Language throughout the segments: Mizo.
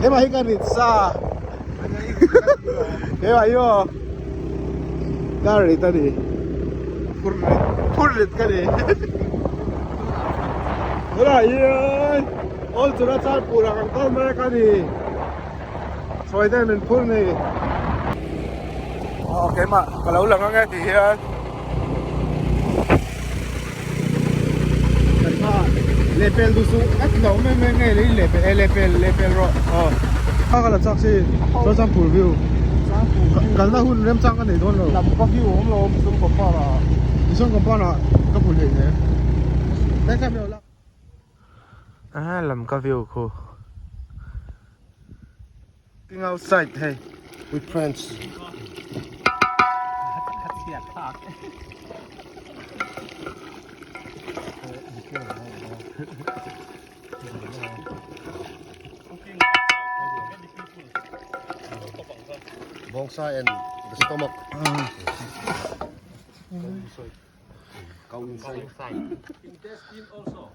Keimah hi ka rit sa. Keimah hi aw. Ka rit a ni. Phur rit, phur rit ka ni. Tunah hian Old Churachandpur ah kan kal mek a ni. Sawi te min phur ni. Aw keimah ka lo lang ange tih hian. Kan hma lehpel duh suh a ti lo mai mai nge lei lehpel e lehpel lehpel rawh aw. A ka la chak si Churachandpur view kalna hun remchang ka nei dawn lo. Lamka view awm lo Mission compound ah. Mission compound ah ka hmu hlei hle. Next time lo la. A lamka view khu. King outside hei with friends. Bawngsa and the stomach. Go inside. Intestine also.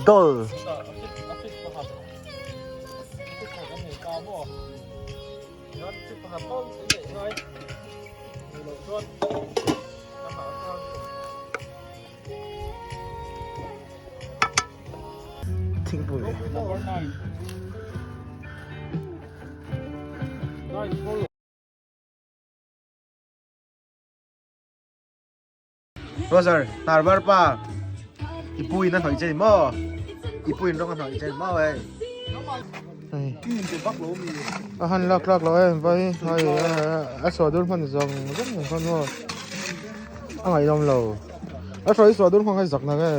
Dol Thingpui Roger hnar var pa i pu in a hnawih che ni maw i pu in rawng a hnawih che ni maw hei a han lak lak lo em vai hei a suah dur hman zawng zawng ang khan maw a ngaihnawm lo a hruai suah dur hman kha zak nang e.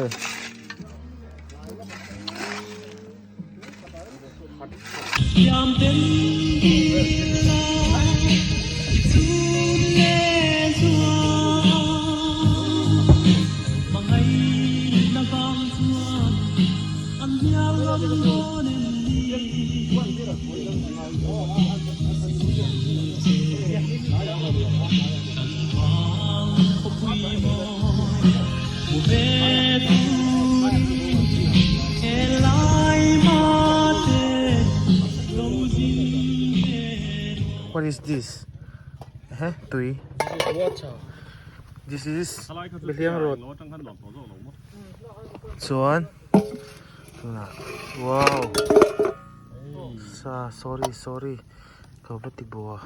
What is this? Eh, tui. This is Behliang Road. Chuan tunah wow sa sorry sorry ka va ti bua.